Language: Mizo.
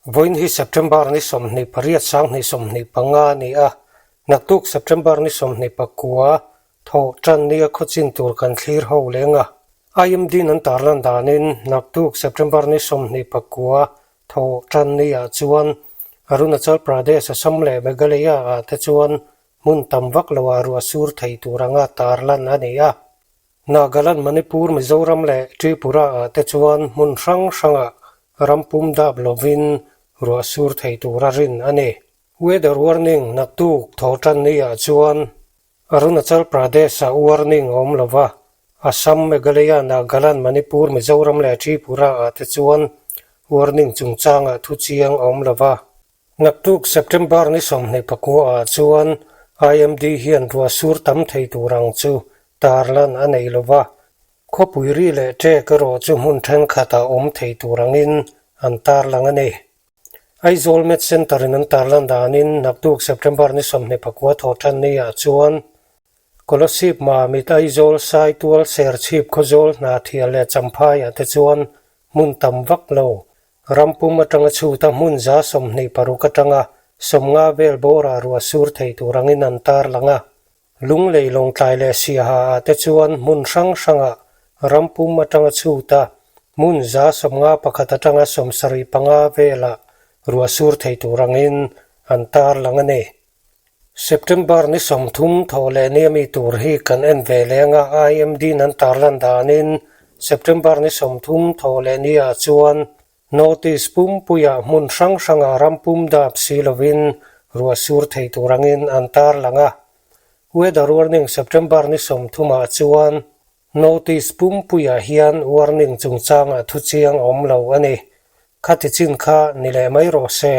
Vawiin hi September ni 28 2025 a ni a, naktuk September ni 29 thawh tan nia khawchin tur kan thlir ho leng a. IMD an tarlan danin naktuk September ni 29 thawh tan niah chuan Arunachal Pradesh, Assam leh Meghalaya ah te chuan hmun tam vak loah ruah sur thei tur anga tarlan a ni a. Nagaland, Manipur, Mizoram leh Tripura ah te chuan hmun hrang hrangah ram pum dap lovin ruah sur thei tura rin a ni. Weather warning naktuk thawhtan ni ah chuan Arunachal Pradesh ah warning a awm lova, Assam, Meghalaya, Nagaland, Manipur, Mizoram leh Tripura ah te chuan warning chungchangah thu chiang a awm lova. Naktuk September ni 24 ah chuan IMD hian ruah sur tam thei tur ang chu tarlan a nei lo va, khawpui ri leh ṭek erawh chu hmun ṭhenkhatah awm thei tur angin an tarlang a ni. Aizawl Met Centre in an tarlan danin naktuk September ni 29 thawhṭan ni ah chuan Kolasib Mamit Aizawl Saitual Serchhip Khawzawl Hnahthial leh Champhai ah te chuan hmun tam vak lo Ram pum atanga chhuta hmun 26 atanga 50 vel bawrah ruah sur thei tur angin an tarlang a. Lunglei Lawngtlai leh Siaha ah te chuan hmun hrang hrangah ram pum atanga chhuta hmun 51 atanga 75 velah ruah sur thei tur angin an tarlang a ni. September ni 30 thawh leh nia mi tur hi kan en ve leng a, IMD in an tarlan danin September ni 30 thawh leh niah chuan North East pumpuiah hmun hrang hrangah ram pum dap si lovin ruah sur thei tur angin an tarlang a. Weather warning September ni 30 ah chuan North East pumpuiah hian warning chungchangah thu chiang a awm lo a ni. Khati chin kha ni leh mai rawh se.